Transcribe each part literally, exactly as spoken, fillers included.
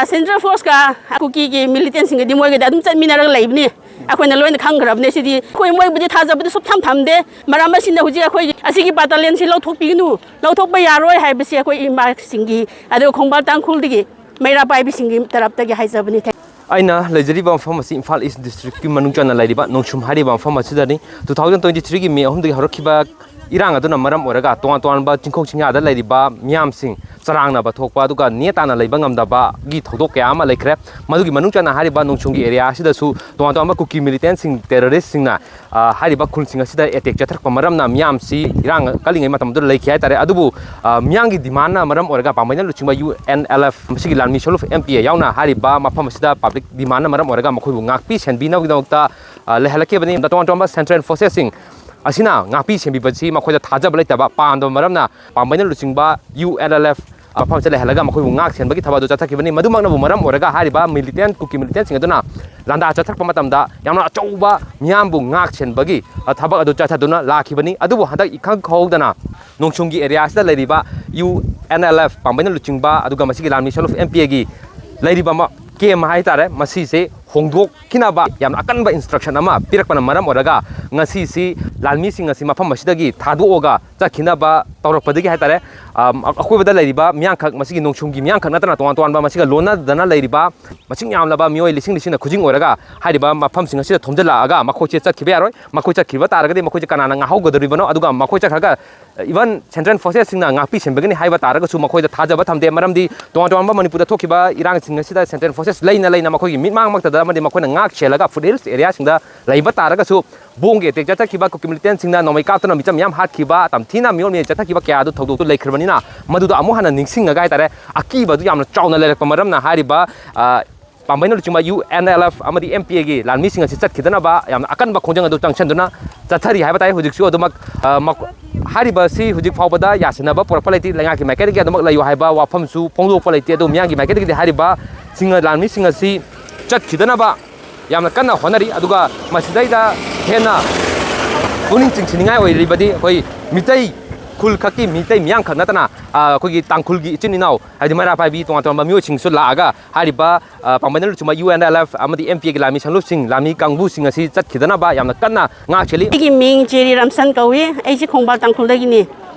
Central ꯐꯣꯔꯁꯀ ꯀꯨꯀꯤꯒꯤ ꯃꯤꯂꯤꯇꯦꯟꯁꯤꯡꯒꯗꯤ ꯃꯣꯏꯒꯗꯤ ꯑꯗꯨꯝ ꯆꯠꯃꯤꯟꯅꯔꯒ ꯂꯩꯕꯅꯤ꯫ ꯑꯩꯈꯣꯏꯅ ꯂꯣꯏꯅ ꯈꯪꯈ꯭ꯔꯕꯅꯦ ꯁꯤꯗꯤ꯫ ꯑꯩꯈꯣꯏ ꯃꯣꯏꯕꯨꯗꯤ ꯊꯥꯖꯕꯗꯤ ꯁꯨꯞꯊꯝ ꯊꯝꯗꯦ꯫ ꯃꯔꯝ ꯑꯁꯤꯅ ꯍꯧꯖꯤꯛ ꯑꯩꯈꯣꯏ ꯑꯁꯤꯒꯤ ꯕꯦꯇꯥꯂꯤꯌꯟꯁꯤ ꯂꯧꯊꯣꯛꯄꯤꯒꯅꯨ, ꯂꯧꯊꯣꯛꯄ ꯌꯥꯔꯣꯏ ꯍꯥꯏꯕꯁꯤ ꯑꯩꯈꯣꯏ ꯏꯃꯥꯁꯤꯡꯒꯤ, ꯑꯗꯨꯒ ꯈꯣꯡꯕꯥꯜ ꯇꯥꯡꯈꯨꯜꯗꯒꯤ ꯃꯩꯔꯥ ꯄꯥꯏꯕꯤꯁꯤꯡꯒꯤ ꯇꯔꯞꯇꯒꯤ ꯍꯥꯏꯖꯕꯅꯤ꯫ ꯑꯩꯅ ꯂꯩꯖꯔꯤꯕ ꯃꯐꯝ ꯑꯁꯤ ꯏꯝꯐꯥꯜ ꯏꯁ ꯗꯤꯁꯇ꯭ꯔꯤꯛꯀꯤ ꯃꯅꯨꯡ ꯆꯟꯅ ꯂꯩꯔꯤꯕ ꯅꯣꯡꯁꯨꯝ ꯍꯥꯏꯔꯤꯕ ꯃꯐꯝ ꯑꯁꯤꯗꯅꯤ꯫ Two thousand twenty threeꯒꯤ May ꯑꯍꯨꯝꯗꯒꯤ ꯍꯧꯔꯛꯈꯤꯕ ꯏꯔꯥꯡ ꯑꯗꯨꯅ ꯃꯔꯝ ꯑꯣꯏꯔꯒ ꯇꯣꯉꯥꯟ ꯇꯣꯉꯥꯟꯕ ꯆꯤꯡꯈꯣꯡ ꯆꯤꯡꯌꯥꯗ ꯂꯩꯔꯤꯕ ꯃꯤꯌꯥꯝꯁꯤꯡ ꯆꯔꯥꯡꯅꯕ ꯊꯣꯛꯄ, ꯑꯗꯨꯒ ꯅꯦ ꯇꯥꯅ ꯂꯩꯕ ꯉꯝꯗꯕꯒꯤ ꯊꯧꯗꯣꯛ ꯀꯌꯥ ꯑꯃ ꯂꯩꯈ꯭ꯔꯦ꯫ ꯃꯗꯨꯒꯤ ꯃꯅꯨꯡ ꯆꯟꯅ ꯍꯥꯏꯔꯤꯕ ꯅꯣꯡꯁꯨꯝꯒꯤ ꯑꯦꯔꯤꯌꯥ ꯑꯁꯤꯗꯁꯨ ꯇꯣꯉꯥꯟ ꯇꯣꯉꯥꯟꯕ ꯀꯨꯀꯤ ꯃꯤꯂꯤꯇꯦꯟꯁꯤꯡ, ꯇꯦꯔꯣꯔꯤꯁꯁꯤꯡꯅ, ꯑ, ꯍꯥꯏꯔꯤꯕ ꯈꯨꯜꯁꯤꯡ ꯑꯁꯤꯗ ꯑꯦꯇꯦꯛ ꯆꯠꯊꯔꯛꯄ ꯃꯔꯝꯅ ꯃꯤꯌꯥꯝꯁꯤ ꯏꯔꯥꯡ ꯀꯜꯂꯤꯉꯩ ꯃꯇꯝꯗꯨꯗ ꯂꯩꯈꯤ ꯍꯥꯏꯇꯥꯔꯦ꯫ ꯑꯗꯨꯕꯨ, ꯑ, ꯃꯤꯌꯥꯝꯒꯤ ꯗꯤꯃꯥꯟꯅ ꯃꯔꯝ ꯑꯣꯏꯔꯒ ꯄꯥꯝꯕꯩꯅ ꯂꯨꯆꯤꯡꯕ ꯌꯨ ꯑꯦꯟ ꯑꯦꯜ ꯑꯦꯐ, ꯃꯁꯤꯒꯤ ꯂꯥꯟꯃꯤ ꯁꯣꯂꯨꯐ ꯑꯦꯝ ꯄꯤ ꯑꯦ ꯌꯥꯎꯅ ꯍꯥꯏꯔꯤꯕ ꯃꯐꯝ ꯑꯁꯤꯗ ꯄꯕ꯭ꯂꯤꯛ ꯗꯤꯃꯥꯟꯅ ꯃꯔꯝ ꯑꯣꯏꯔꯒ ꯃꯈꯣꯏꯕꯨ ꯉꯥꯛꯄꯤ ꯁꯦꯟꯕꯤꯅꯕꯒꯤꯗꯃꯛꯇ, ꯑ, ꯂꯩꯍꯜꯂꯛꯈꯤꯕꯅꯤ꯫ ꯇꯣꯉꯥꯟ ꯇꯣꯉꯥꯟꯕ ꯁꯦꯟꯇ꯭ꯔꯦꯜ ꯐꯣꯔꯁꯦꯁꯁꯤꯡ ꯑꯁꯤꯅ ꯉꯥꯛꯄꯤ ꯁꯦꯟꯕꯤꯕꯁꯤ ꯃꯈꯣꯏꯗ ꯊꯥꯖꯕ ꯂꯩꯇꯕ, ꯄꯥꯝꯗꯕ ꯃꯔꯝꯅ ꯄꯥꯝꯕꯩꯅ ꯂꯨꯆꯤꯡꯕ ꯌꯨ ꯑꯦꯟ ꯑꯦꯜ ꯑꯦꯐ ꯃꯐꯝ ꯑꯁꯤꯗ ꯂꯩꯍꯜꯂꯒ ꯃꯈꯣꯏꯕꯨ ꯉꯥꯛ ꯁꯦꯟꯕꯒꯤ ꯊꯕꯛ ꯑꯗꯨ ꯆꯠꯊꯈꯤꯕꯅꯤ꯫ ꯃꯗꯨꯃꯛꯅꯕꯨ ꯃꯔꯝ ꯑꯣꯏꯔꯒ ꯍꯥꯏꯔꯤꯕ ꯃꯤꯂꯤꯇꯦꯟ, ꯀꯨꯀꯤ ꯃꯤꯂꯤꯇꯦꯟꯁꯤꯡ ꯑꯗꯨꯅ ꯂꯥꯟꯗꯥ ꯆꯠꯊꯔꯛꯄ ꯃꯇꯝꯗ ꯌꯥꯝꯅ ꯑꯆꯧꯕ ꯃꯤꯌꯥꯝꯕꯨ ꯉꯥꯛ ꯁꯦꯟꯕꯒꯤ, ꯑ, ꯊꯕꯛ ꯑꯗꯨ ꯆꯠꯊꯗꯨꯅ ꯂꯥꯛꯈꯤꯕꯅꯤ꯫ ꯑꯗꯨꯕꯨ ꯍꯟꯗꯛ ꯏꯈꯪ ꯈꯪꯍꯧꯗꯅ ꯅꯣꯡꯁꯨꯝꯒꯤ ꯑꯦꯔꯤꯌꯥ ꯑꯁꯤꯗ ꯂꯩꯔꯤꯕ ꯌꯨ ꯑꯦꯟ ꯑꯦꯜ ꯑꯦꯐ ꯄꯥꯝꯕꯩꯅ ꯂꯨꯆꯤꯡꯕ, ꯑꯗꯨꯒ ꯃꯁꯤꯒꯤ ꯂꯥꯟꯃꯤ ꯁꯣꯂꯨꯐ ꯑꯦꯝ ꯄꯤ ꯑꯦꯒꯤ ꯂꯩꯔꯤꯕ ꯃ-, ꯀꯦꯝ ꯍꯥꯏꯇꯥꯔꯦ, ꯃꯁꯤꯁꯦ ꯍꯣꯡꯗꯣꯛꯈꯤꯅꯕ ꯌꯥꯝꯅ ꯑꯀꯟꯕ ꯏꯟꯁꯇ꯭ꯔꯛꯁꯟ ꯑꯃ ꯄꯤꯔꯛꯄꯅ ꯃꯔꯝ ꯑꯣꯏꯔꯒ ꯉꯁꯤꯁꯤ ꯂꯥꯟꯃꯤꯁꯤꯡ ꯑꯁꯤ ꯃꯐꯝ ꯑꯁꯤꯗꯒꯤ ꯊꯥꯗꯣꯛꯑꯒ ꯆꯠꯈꯤꯅꯕ ꯇꯧꯔꯛꯄꯗꯒꯤ ꯍꯥꯏꯇꯥꯔꯦ, ꯑ, ꯑꯀꯣꯏꯕꯗ ꯂꯩꯔꯤꯕ ꯃꯤꯌꯥꯝꯈꯛ, ꯃꯁꯤꯒꯤ ꯅꯣꯡꯁꯨꯝꯒꯤ ꯃꯤꯌꯥꯝꯈꯛ ꯅꯠꯇꯅ ꯇꯣꯉꯥꯟ ꯇꯣꯉꯥꯟꯕ ꯃꯁꯤꯒ ꯂꯣꯟꯅꯗꯅ ꯂꯩꯔꯤꯕ ꯃꯁꯤꯡ ꯌꯥꯝꯂꯕ ꯃꯤꯑꯣꯏ ꯂꯤꯁꯤꯡ ꯂꯤꯁꯤꯡꯅ ꯈꯨꯖꯤꯡ ꯑꯣꯏꯔꯒ ꯍꯥꯏꯔꯤꯕ ꯃꯐꯝꯁꯤꯡ ꯑꯁꯤꯗ ꯊꯣꯝꯖꯤꯜꯂꯛꯑꯒ ꯃꯈꯣꯏꯁꯦ ꯆꯠꯈꯤꯕ ꯌꯥꯔꯣꯏ꯫ ꯃꯈꯣꯏ ꯆꯠꯈꯤꯕ ꯇꯥꯔꯒꯗꯤ ꯃꯈꯣꯏꯁꯦ ꯀꯅꯥꯅ ꯉꯥꯛꯍꯧꯒꯗꯧꯔꯤꯕꯅꯣ? ꯑꯗꯨꯒ ꯃꯈꯣꯏ ꯆꯠꯈ꯭ꯔꯒ ꯏꯚꯟ ꯁꯦꯟꯇ꯭ꯔꯦꯜ ꯐꯣꯔꯁꯦꯁꯁꯤꯡꯅ ꯉꯥꯛꯄꯤ ꯁꯦꯟꯕꯒꯅꯤ ꯍꯥꯏꯕ ꯇꯥꯔꯒꯁꯨ ꯃꯈꯣꯏꯗ ꯊꯥꯖꯕ ꯊꯝꯗꯦ꯫ ꯃꯔꯝꯗꯤ ꯇꯣꯉꯥꯟ ꯇꯣꯉꯥꯟꯕ ꯃꯅꯤꯄꯨꯔꯗ ꯊꯣꯛꯈꯤꯕ ꯏꯔꯥꯡꯁꯤꯡ ꯑꯁꯤꯗ ꯁꯦꯟꯇ꯭ꯔꯦꯜ ꯐꯣꯔꯁꯦꯁ ꯂꯩꯅ ꯂꯩꯅ ꯃꯈꯣꯏꯒꯤ ꯃꯤꯠꯃꯥꯡꯃꯛꯇꯗ ꯑꯃꯗꯤ ꯃꯈꯣꯏꯅ ꯉꯥꯛ ꯁꯦꯜꯂꯒ ꯐꯨꯠ ꯍꯤꯜꯁ ꯑꯦꯔꯤꯌꯥꯁꯤꯡꯗ ꯂꯩꯕ ꯇꯥꯔꯒꯁꯨ ꯕꯣꯝꯒꯤ ꯑꯦꯇꯦꯛ ꯆꯠꯊꯈꯤꯕ, ꯀꯨꯀꯤ ꯃꯤꯂꯤꯇꯦꯟꯁꯤꯡꯅ ꯅꯣꯡꯃꯩ ꯀꯥꯞꯇꯨꯅ ꯃꯤꯆꯝ ꯃꯌꯥꯝ ꯍꯥꯠꯈꯤꯕ, ꯇꯝꯊꯤꯅ ꯃꯤꯑꯣꯠ ꯃꯤꯅꯩ ꯆꯠꯊꯈꯤꯕ ꯀꯌꯥ ꯑꯗꯨ ꯊꯧꯗꯣꯛꯇꯨ ꯂꯩꯈ꯭ꯔꯕꯅꯤꯅ ꯃꯗꯨꯗ ꯑꯃꯨꯛ ꯍꯟꯅ ꯅꯤꯡꯁꯤꯡꯉꯒ ꯍꯥꯏꯇꯥꯔꯦ, ꯑꯀꯤꯕ ꯑꯗꯨ ꯌꯥꯝꯅ ꯆꯥꯎꯅ ꯂꯩꯔꯛꯄ ꯃꯔꯝꯅ ꯍꯥꯏꯔꯤꯕ, ꯑ, ꯄꯥꯝꯕꯩꯅ ꯂꯨꯆꯤꯡꯕ ꯌꯨ ꯑꯦꯟ ꯑꯦꯜ ꯑꯦꯐ ꯑꯃꯗꯤ ꯑꯦꯝ ꯄꯤ ꯑꯦꯒꯤ ꯂꯥꯟꯃꯤꯁꯤꯡ ꯑꯁꯤ ꯆꯠꯈꯤꯗꯅꯕ ꯌꯥꯝꯅ ꯑꯀꯟꯕ ꯈꯣꯡꯖꯪ ꯑꯗꯨ ꯆꯪꯁꯤꯟꯗꯨꯅ ꯆꯠꯊꯔꯤ ꯍꯥꯏꯕ ꯇꯥꯏ꯫ ꯍꯧꯖꯤꯛꯁꯨ ꯑꯗꯨꯃꯛ, ꯑ, ꯃꯈꯣ-, ꯍꯥꯏꯔꯤꯕ ꯑꯁꯤ ꯍꯧꯖꯤꯛ ꯐꯥꯎꯕꯗ ꯌꯥꯁꯤꯟꯅꯕ ꯄꯨꯔꯛꯄ ꯂꯩꯇꯦ꯫ ꯂꯩꯉꯥꯛꯀꯤ ꯃꯥꯏꯀꯩꯗꯒꯤ ꯑꯗꯨꯃꯛ ꯂꯩꯌꯨ ꯍꯥꯏꯕ ꯋꯥꯐꯝꯁꯨ ꯐꯣꯡꯗꯣꯛꯄ ꯂꯩꯇꯦ꯫ ꯑꯗꯨ ꯃꯤꯌꯥꯝꯒꯤ ꯃꯥꯏꯀꯩꯗꯒꯤꯗꯤ ꯍꯥꯏꯔꯤꯕ ꯁꯤꯡ ꯂꯥꯟꯃꯤꯁꯤꯡ ꯑꯁꯤ ꯆꯠꯈꯤꯗꯅꯕ ꯌꯥꯝꯅ ꯀꯟꯅ ꯍꯣꯠꯅꯔꯤ꯫ ꯑꯗꯨꯒ ꯃꯁꯤꯗꯩꯗ ꯍꯦꯟꯅ ꯄꯨꯛꯅꯤꯡ ꯆꯤꯡꯁꯤꯟꯅꯤꯡꯉꯥꯏ ꯑꯣꯏꯔꯤꯕꯗꯤ ꯑꯩꯈꯣꯏ ꯃꯤꯇꯩ ꯈꯨꯜ ꯈꯛꯀꯤ ꯃꯤꯇꯩ ꯃꯤꯌꯥꯝ ꯈꯛ ꯅꯠꯇꯅ, ꯑ, ꯑꯩꯈꯣꯏꯒꯤ ꯇꯥꯡꯈꯨꯜꯒꯤ ꯏꯆꯤꯟ ꯏꯅꯥꯎ, ꯍꯥꯏꯗꯤ ꯃꯩꯔꯥ ꯄꯥꯏꯕꯤ ꯇꯣꯉꯥꯟ ꯇꯣꯉꯥꯟꯕ ꯃꯤꯑꯣꯏꯁꯤꯡꯁꯨ ꯂꯥꯛꯑꯒ ꯍꯥꯏꯔꯤꯕ, ꯑ, ꯄꯥꯡꯒꯜꯅ ꯂꯨꯆꯤꯡꯕ ꯌꯨ ꯑꯦꯟ ꯑꯦꯜ ꯑꯦꯐ ꯑꯃꯗꯤ ꯑꯦꯝ ꯄꯤ ꯑꯦꯒꯤ ꯂꯥꯟꯃꯤ ꯁꯪꯂꯨꯞꯁꯤꯡ, ꯂꯥꯟꯃꯤ ꯀꯥꯡꯕꯨꯁꯤꯡ ꯑꯁꯤ ꯆꯠꯈꯤꯗꯅꯕ ꯌꯥꯝꯅ ꯀꯟꯅ ꯉꯥꯛ ꯁꯦꯜꯂꯤ꯫ ꯑꯩꯒꯤ ꯃꯤꯡ ꯆꯦꯔꯤ ꯔꯝꯁꯟ ꯀꯧꯏ꯫ ꯑꯩꯁꯦ ꯈꯣꯡꯕꯥꯜ ꯇꯥꯡꯈꯨꯜꯗꯒꯤꯅꯤ꯫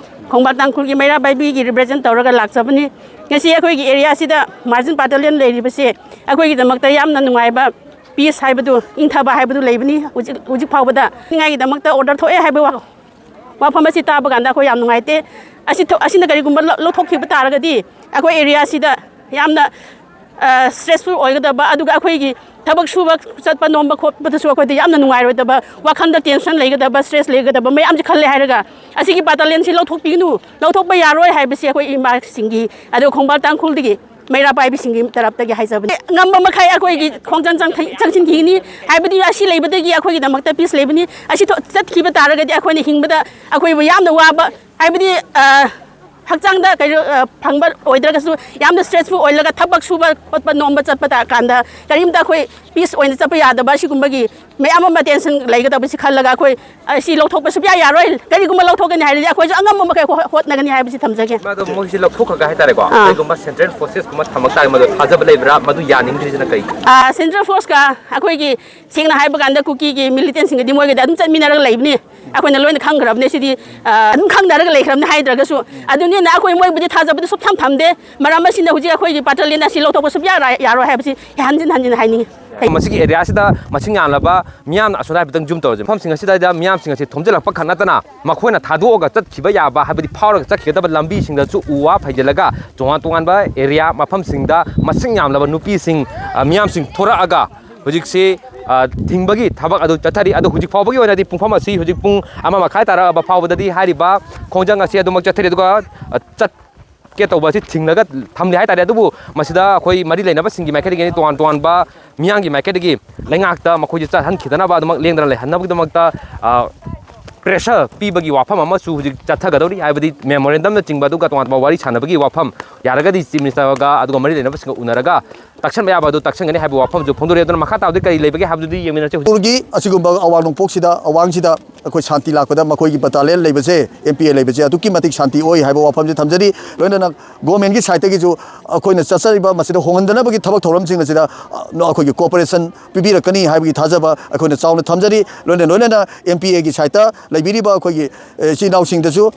ꯈꯣꯡꯕꯥꯜ ꯇꯥꯡꯈꯨꯜꯒꯤ ꯃꯩꯔꯥ ꯄꯥꯏꯕꯤꯒꯤ ꯔꯤꯄ꯭ꯔꯖꯦꯟ ꯇꯧꯔꯒ ꯂꯥꯛꯆꯕꯅꯤ꯫ ꯉꯁꯤ ꯑꯩꯈꯣꯏꯒꯤ ꯑꯦꯔꯤꯌꯥꯁꯤꯗ ꯃꯥꯔꯖꯤꯟ ꯕꯥꯇꯥꯂꯤꯌꯟ ꯂꯩꯔꯤꯕꯁꯦ ꯑꯩꯈꯣꯏꯒꯤꯗꯃꯛꯇ ꯌꯥꯝꯅ ꯅꯨꯡꯉꯥꯏꯕ, ꯄꯤꯁ ꯍꯥꯏꯕꯗꯨ, ꯏꯪꯊꯕ ꯍꯥꯏꯕꯗꯨ ꯂꯩꯕꯅꯤ꯫ ꯍꯧꯖꯤꯛ, ꯍꯧꯖꯤꯛ ꯐꯥꯎꯕꯗ ꯅꯤꯡꯉꯥꯏꯒꯤꯗꯃꯛꯇ ꯑꯣꯔꯗꯔ ꯊꯣꯛꯑꯦ ꯍꯥꯏꯕ ꯋꯥ-, ꯋꯥꯐꯝ ꯑꯁꯤ ꯇꯥꯕ ꯀꯥꯟꯗ ꯑꯩꯈꯣꯏ ꯌꯥꯝ ꯅꯨꯡꯉꯥꯏꯇꯦ꯫ ꯑꯁꯤ ꯊꯣ-, ꯑꯁꯤꯅ ꯀꯔꯤꯒꯨꯝꯕ ꯂꯧ-, ꯂꯧꯊꯣꯛꯈꯤꯕ ꯇꯥꯔꯒꯗꯤ ꯑꯩꯈꯣꯏ ꯑꯦꯔꯤꯌꯥꯁꯤꯗ ꯌꯥꯝꯅ, ꯑ, ꯁ꯭ꯇ꯭ꯔꯦꯁꯐꯨꯜ ꯑꯣꯏꯒꯗꯕ, ꯑꯗꯨꯒ ꯑꯩꯈꯣꯏꯒꯤ ꯊꯕꯛ ꯁꯨꯕ ꯆꯠꯄ ꯅꯣꯝꯕ ꯈꯣꯠꯄꯗꯁꯨ ꯑꯩꯈꯣꯏꯗ ꯌꯥꯝꯅ ꯅꯨꯡꯉꯥꯏꯔꯣꯏꯗꯕ, ꯋꯥꯈꯜꯗ ꯇꯦꯟꯁꯟ ꯂꯩꯒꯗꯕ, ꯁ꯭ꯇ꯭ꯔꯦꯁ ꯂꯩꯒꯗꯕ ꯃꯌꯥꯝꯁꯦ ꯈꯜꯂꯦ ꯍꯥꯏꯔꯒ ꯑꯁꯤꯒꯤ ꯕꯥꯇꯥꯂꯤꯌꯟꯁꯤ ꯂꯧꯊꯣꯛꯄꯤꯒꯅꯨ, ꯂꯧꯊꯣꯛꯄ ꯌꯥꯔꯣꯏ ꯍꯥꯏꯕꯁꯤ ꯑꯩꯈꯣꯏ ꯏꯃꯥꯁꯤꯡꯒꯤ, ꯑꯗꯨꯒ ꯈꯣꯡꯕꯥꯜ ꯇꯥꯡꯈꯨꯜꯗꯒꯤ ꯃꯩꯔꯥ ꯄꯥꯏꯕꯤꯁꯤꯡꯒꯤ ꯇꯔꯞꯇꯒꯤ ꯍꯥꯏꯖꯕꯅꯤ꯫ ꯉꯝꯕ ꯃꯈꯩ ꯑꯩꯈꯣꯏꯒꯤ ꯈꯣꯡꯖꯪ ꯆꯪ-, ꯆꯪꯁꯤꯟꯈꯤꯒꯅꯤ, ꯍꯥꯏꯕꯗꯤ ꯑꯁꯤ ꯂꯩꯕꯗꯒꯤ ꯑꯩꯈꯣꯏꯒꯤꯗꯃꯛꯇ ꯄꯤꯁ ꯂꯩꯕꯅꯤ꯫ ꯑꯁꯤ ꯊꯣ-, ꯆꯠꯈꯤꯕ ꯇꯥꯔꯒꯗꯤ ꯑꯩꯈꯣꯏꯅ ꯍꯤꯡꯕꯗ ꯑꯩꯈꯣꯏꯕꯨ ꯌꯥꯝꯅ ꯋꯥꯕ, ꯍꯥꯏꯕꯗꯤ, ꯑ, ꯍꯛꯆꯥꯡꯗ ꯀꯩꯅꯣ, ꯑ, ꯐꯪꯕ ꯑꯣꯏꯗ꯭ꯔꯒꯁꯨ ꯌꯥꯝꯅ ꯁ꯭ꯇ꯭ꯔꯦꯁꯐꯨꯜ ꯑꯣꯏꯔꯒ ꯊꯕꯛ ꯁꯨꯕ ꯈꯣꯠꯄ ꯅꯣꯝꯕ ꯆꯠꯄ ꯇꯥ-, ꯀꯥꯟꯗ ꯀꯔꯤꯝꯇ ꯑꯩꯈꯣꯏ ꯄꯤꯁ ꯑꯣꯏꯅ ꯆꯠꯄ ꯌꯥꯗꯕ, ꯑꯁꯤꯒꯨꯝꯕꯒꯤ ꯃꯌꯥꯝ ꯑꯃ ꯇꯦꯟꯁꯟ ꯂꯩꯒꯗꯕꯁꯤ ꯈꯜꯂꯒ ꯑꯩꯈꯣꯏ ꯑꯁꯤ ꯂꯧꯊꯣꯛꯄ ꯁꯨꯡꯌꯥ ꯌꯥꯔꯣꯏ꯫ ꯀꯔꯤꯒꯨꯝꯕ ꯂꯧꯊꯣꯛꯀꯅꯤ ꯍꯥꯏꯔꯗꯤ ꯑꯩꯈꯣꯏꯁꯨ ꯑꯉꯝꯕ ꯃꯈꯩ ꯍꯣ-, ꯍꯣꯠꯅꯒꯅꯤ ꯍꯥꯏꯕꯁꯤ ꯊꯝꯖꯒꯦ꯫ ꯃꯥꯗꯣ ꯃꯣꯏꯁꯤ ꯂꯧꯊꯣꯛꯈ꯭ꯔꯒ ꯍꯥꯏꯇꯥꯔꯦꯀꯣ, ꯑꯥ꯫ ꯀꯩꯒꯨꯝꯕ ꯁꯦꯟꯇ꯭ꯔꯦꯜ ꯐꯣꯔꯁꯦꯁꯀꯨꯝꯕ ꯊꯝꯃꯛ ꯇꯥꯔꯒꯗꯤ ꯃꯗꯨ ꯊꯥꯖꯕ ꯂꯩꯕ꯭ꯔꯥ? ꯃꯗꯨ ꯌꯥꯅꯤꯡꯗ꯭ꯔꯤꯁꯤꯅ ꯀꯩ? ꯑꯥ, ꯁꯦꯟꯇ꯭ꯔꯦꯜ ꯐꯣꯔꯁꯀ ꯑꯩꯈꯣꯏꯒꯤ, ꯁꯦꯡꯅ ꯍꯥꯏꯕ ꯀꯥꯟꯗ, ꯀꯨꯀꯤꯒꯤ ꯃꯤꯂꯤꯇꯦꯟꯁꯤꯡꯒꯗꯤ ꯃꯣꯏꯒꯗꯤ ꯑꯗꯨꯝ ꯆꯠꯃꯤꯟꯅꯔꯒ ꯂꯩꯕꯅꯤ꯫ ꯑꯩꯈꯣꯏꯅ ꯂꯣꯏꯅ ꯈꯪꯈ꯭ꯔꯕꯅꯦ ꯁꯤꯗꯤ꯫ ꯑ, ꯑꯗꯨꯝ ꯈꯪꯅꯔꯒ ꯂꯩꯈ꯭ꯔꯕꯅꯤ ꯍꯥꯏꯗ꯭ꯔꯒꯁꯨ꯫ ꯑꯗꯨꯅꯤꯅ ꯑꯩꯈꯣꯏ ꯃꯣꯏꯕꯨꯗꯤ ꯊꯥꯖꯕꯗꯤ ꯁꯨꯞꯊꯝ ꯊꯝꯗꯦ꯫ ꯃꯔꯝ ꯑꯁꯤꯅ ꯍꯧꯖꯤꯛ ꯑꯩꯈꯣꯏꯒꯤ ꯕꯥꯇꯥꯂꯤꯌꯟ ꯑꯁꯤ ꯂꯧꯊꯣꯛꯄ ꯁꯨꯡꯌꯥ ꯔꯥ-, ꯌꯥꯔꯣꯏ ꯍꯥꯏꯕꯁꯤ ꯑꯩ ꯍꯟꯖꯤꯟ ꯍꯟꯖꯤꯟ ꯍꯥꯏꯅꯤꯡꯉꯤ꯫ ꯃꯁꯤꯒꯤ ꯑꯦꯔꯤꯌꯥꯁꯤꯗ ꯃꯁꯤꯡ ꯌꯥꯝꯂꯕ ꯃꯤꯌꯥꯝꯅ ꯑꯁꯣꯝꯗ ꯍꯥꯏꯐꯦꯠꯇꯪ ꯖꯨꯝ ꯇꯧꯔꯁꯦ꯫ ꯃꯐꯝꯁꯤꯡ ꯑꯁꯤꯗ ꯃꯤꯌꯥꯝꯁꯤꯡ ꯑꯁꯤ ꯊꯣꯝꯖꯤꯜꯂꯛꯄ ꯈꯛ ꯅꯠꯇꯅ ꯃꯈꯣꯏꯅ ꯊꯥꯗꯣꯛꯑꯒ ꯆꯠꯈꯤꯕ ꯌꯥꯕ, ꯍꯥꯏꯕꯗꯤ ꯐꯥꯎꯔꯒ ꯆꯠꯈꯤꯒꯗꯕ ꯂꯝꯕꯤꯁꯤꯡꯗꯁꯨ ꯎ ꯋꯥ ꯐꯩꯖꯤꯜꯂꯒ ꯇꯣꯉꯥꯟ ꯇꯣꯉꯥꯟꯕ ꯑꯦꯔꯤꯌꯥ ꯃꯐꯝꯁꯤꯡꯗ ꯃꯁꯤꯡ ꯌꯥꯝꯂꯕ ꯅꯨꯄꯤꯁꯤꯡ, ꯑ, ꯃꯤꯌꯥꯝꯁꯤꯡ ꯊꯣꯔꯛꯑꯒ ꯍꯧꯖꯤꯛꯁꯤ, ꯑ, ꯊꯤꯡꯕꯒꯤ ꯊꯕꯛ ꯑꯗꯨ ꯆꯠꯊꯔꯤ꯫ ꯑꯗꯨ ꯍꯧꯖꯤꯛ ꯐꯥꯎꯕꯒꯤ ꯑꯣꯏꯅꯗꯤ ꯄꯨꯡꯐꯝ ꯑꯁꯤ ꯍꯧꯖꯤꯛ ꯄꯨꯡ ꯑꯃ ꯃꯈꯥꯏ ꯇꯥꯔꯛꯑꯕ ꯐꯥꯎꯕꯗꯗꯤ ꯍꯥꯏꯔꯤꯕ ꯈꯣꯡꯖꯪ ꯑꯁꯤ ꯑꯗꯨꯃꯛ ꯆꯠꯊꯔꯤ꯫ ꯑꯗꯨꯒ, ꯑ, ꯆꯠꯀꯦ ꯇꯧꯕ ꯑꯁꯤ ꯊꯤꯡꯂꯒ ꯊꯝꯂꯤ ꯍꯥꯏꯇꯥꯔꯦ꯫ ꯑꯗꯨꯕꯨ ꯃꯁꯤꯗ ꯑꯩꯈꯣꯏ ꯃꯔꯤ ꯂꯩꯅꯕꯁꯤꯡꯒꯤ ꯃꯥꯏꯀꯩꯗꯒꯤ ꯇꯣꯉꯥꯟ ꯇꯣꯉꯥꯟꯕ ꯃꯤꯌꯥꯝꯒꯤ ꯃꯥꯏꯀꯩꯗꯒꯤ ꯂꯩꯉꯥꯛꯇ ꯃꯈꯣꯏꯁꯦ ꯆꯠꯍꯟꯈꯤꯗꯅꯕ ꯑꯗꯨꯃꯛ ꯂꯦꯡꯗꯅ ꯂꯩꯍꯟꯅꯕꯒꯤꯗꯃꯛꯇ, ꯑ, ꯄ꯭ꯔꯦꯁꯔ ꯄꯤꯕꯒꯤ ꯋꯥꯐꯝ ꯑꯃꯁꯨ ꯍꯧꯖꯤꯛ ꯆꯠꯊꯒꯗꯧꯔꯤ꯫ ꯍꯥꯏꯕꯗꯤ ꯃꯦꯃꯣꯔꯦꯟꯗꯝꯅꯆꯤꯡꯕ ꯑꯗꯨꯒ ꯇꯣꯉꯥꯟ ꯇꯣꯉꯥꯟꯕ ꯋꯥꯔꯤ ꯁꯥꯟꯅꯕꯒꯤ ꯋꯥꯐꯝ ꯌꯥꯔꯒꯗꯤ ꯆꯤꯐ ꯃꯤꯅꯤꯁꯇꯔꯒ ꯑꯗꯨꯒ ꯃꯔꯤ ꯂꯩꯅꯕꯁꯤꯡꯒ ꯎꯅꯔꯒ ꯇꯛꯁꯟꯕ ꯌꯥꯕ ꯑꯗꯨ ꯇꯛꯁꯟꯒꯅꯤ ꯍꯥꯏꯕ ꯋꯥꯐꯝꯁꯨ ꯐꯣꯡꯗꯣꯔꯛꯏ꯫ ꯑꯗꯨꯅ ꯃꯈꯥ ꯇꯥꯕꯗꯤ ꯀꯔꯤ ꯂꯩꯕꯒꯦ ꯍꯥꯏꯕꯗꯨꯗꯤ ꯌꯦꯡꯃꯤꯟꯅꯁꯤ꯫ ꯃꯅꯤꯄꯨꯔꯒꯤ ꯑꯁꯤꯒꯨꯝꯕ ꯑꯋꯥꯡ ꯅꯣꯡꯄꯣꯛꯁꯤꯗ, ꯑꯋꯥꯡꯁꯤꯗ ꯑꯩꯈꯣꯏ ꯁꯥꯟꯇꯤ ꯂꯥꯛꯄꯗ ꯃꯈꯣꯏꯒꯤ ꯕꯇꯥꯂꯤꯌꯟ ꯂꯩꯕꯁꯦ, ꯑꯦꯝ ꯄꯤ ꯑꯦ ꯂꯩꯕꯁꯦ ꯑꯗꯨꯛꯀꯤ ꯃꯇꯤꯛ ꯁꯥꯟꯇꯤ ꯑꯣꯏ ꯍꯥꯏꯕ ꯋꯥꯐꯝꯁꯦ ꯊꯝꯖꯔꯤ꯫ ꯂꯣꯏꯅꯅ ꯒꯣꯔꯃꯦꯟꯒꯤ ꯁꯥꯏꯠꯇꯒꯤꯁꯨ ꯑꯩꯈꯣꯏꯅ ꯆꯠꯆꯔꯤꯕ ꯃꯁꯤꯗ ꯍꯣꯡꯍꯟꯗꯅꯕꯒꯤ ꯊꯕꯛ ꯊꯧꯔꯝꯁꯤꯡ ꯑꯁꯤꯗ, ꯑ, ꯑꯩꯈꯣꯏꯒꯤ ꯀꯣꯑꯣꯄꯔꯦꯁꯟ ꯄꯤꯕꯤꯔꯛꯀꯅꯤ ꯍꯥꯏꯕꯒꯤ ꯊꯥꯖꯕ ꯑꯩꯈꯣꯏꯅ ꯆꯥꯎꯅ ꯊꯝꯖꯔꯤ꯫ ꯂꯣꯏꯅ ꯂꯣꯏꯅꯅ ꯑꯦꯝ ꯄꯤ ꯑꯦꯒꯤ ꯁꯥꯏꯠꯇ ꯂꯩꯕꯤꯔꯤꯕ ꯑꯩꯈꯣꯏꯒꯤ, ꯑ, ꯏꯆꯤꯜ ꯏꯅꯥꯎꯁꯤꯡꯗꯁꯨ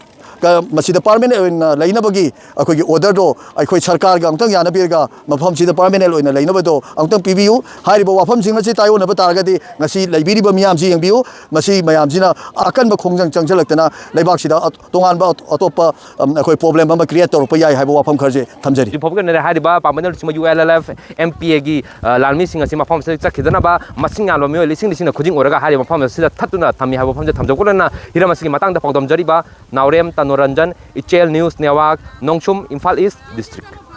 ꯀ-, ꯃꯁꯤꯗ ꯄꯥꯔꯃꯦꯅꯦꯟ ꯑꯣꯏꯅ ꯂꯩꯅꯕꯒꯤ ꯑꯩꯈꯣꯏꯒꯤ ꯑꯣꯔꯗꯔꯗꯣ ꯑꯩꯈꯣꯏ ꯁꯔꯀꯥꯔꯒ ꯑꯃꯨꯛꯇꯪ ꯌꯥꯅꯕꯤꯔꯒ ꯃꯐꯝꯁꯤꯗ ꯄꯥꯔꯃꯦꯅꯦꯟ ꯑꯣꯏꯅ ꯂꯩꯅꯕꯗꯣ ꯑꯃꯨꯛꯇꯪ ꯄꯤꯕꯤꯌꯨ꯫ ꯍꯥꯏꯔꯤꯕ ꯋꯥꯐꯝꯁꯤꯡ ꯑꯁꯤ ꯇꯥꯏꯑꯣꯟꯅꯕ ꯇꯥꯔꯒꯗꯤ ꯉꯁꯤ ꯂꯩꯕꯤꯔꯤꯕ ꯃꯤꯌꯥꯝꯁꯤ ꯌꯦꯡꯕꯤꯌꯨ, ꯃꯁꯤ ꯃꯌꯥꯝꯁꯤꯅ ꯑꯀꯟꯕ ꯈꯣꯡꯖꯪ ꯆꯪꯁꯤꯜꯂꯛꯇꯅ ꯂꯩꯕꯥꯛꯁꯤꯗ ꯑ-, ꯇꯣꯉꯥꯟꯕ ꯑꯇꯣꯞꯄ, ꯎꯝ, ꯑꯩꯈꯣꯏ ꯄ꯭ꯔꯣꯕ꯭ꯂꯦꯝ ꯑꯃ ꯀ꯭ꯔꯤꯌꯦꯠ ꯇꯧꯔꯛꯄ ꯌꯥꯏ ꯍꯥꯏꯕ ꯋꯥꯐꯝ ꯈꯔꯁꯦ ꯊꯝꯖꯔꯤ꯫ ꯍꯧꯖꯤꯛ ꯐꯥꯎꯕꯒꯤ ꯑꯣꯏꯅꯗꯤ ꯍꯥꯏꯔꯤꯕ ꯄꯥꯝꯕꯅ ꯂꯨꯆꯤꯡꯕ U L L F, M P ꯑꯦꯒꯤ, ꯑ, ꯂꯥꯟꯃꯤꯁꯤꯡ ꯑꯁꯤ ꯃꯐꯝ ꯑꯁꯤꯗ ꯆꯠꯈꯤꯗꯅꯕ ꯃꯁꯤꯡ ꯌꯥꯝꯂꯕ ꯃꯤꯑꯣꯏ ꯂꯤꯁꯤꯡ ꯂꯤꯁꯤꯡꯅ ꯈꯨꯖꯤꯡ ꯑꯣꯏꯔꯒ ꯍꯥꯏꯔꯤꯕ ꯃꯐꯝ ꯑꯁꯤꯗ ꯊꯠꯇꯨꯅ ꯊꯝꯃꯤ ꯍꯥꯏꯕ ꯋꯥꯐꯝꯁꯦ ꯊꯝꯖꯧꯀꯣ꯫ ꯂꯣꯏꯅꯅ ꯍꯤꯔꯝ ꯑꯁꯤꯒꯤ ꯃꯇꯥꯡꯗ ꯄꯥꯎꯗꯝꯖꯔꯤꯕ ꯅꯥꯎꯔꯦꯝ ꯇꯅꯣꯔꯟꯖꯟ, ꯏꯆꯦꯜ ꯅ꯭ꯌꯨꯁ ꯅꯦꯠꯋꯥꯔꯛ, ꯅꯣꯡꯁꯨꯝ, ꯏꯝꯐꯥꯜ ꯏꯁ ꯗꯤꯁꯇ꯭ꯔꯤꯛ꯫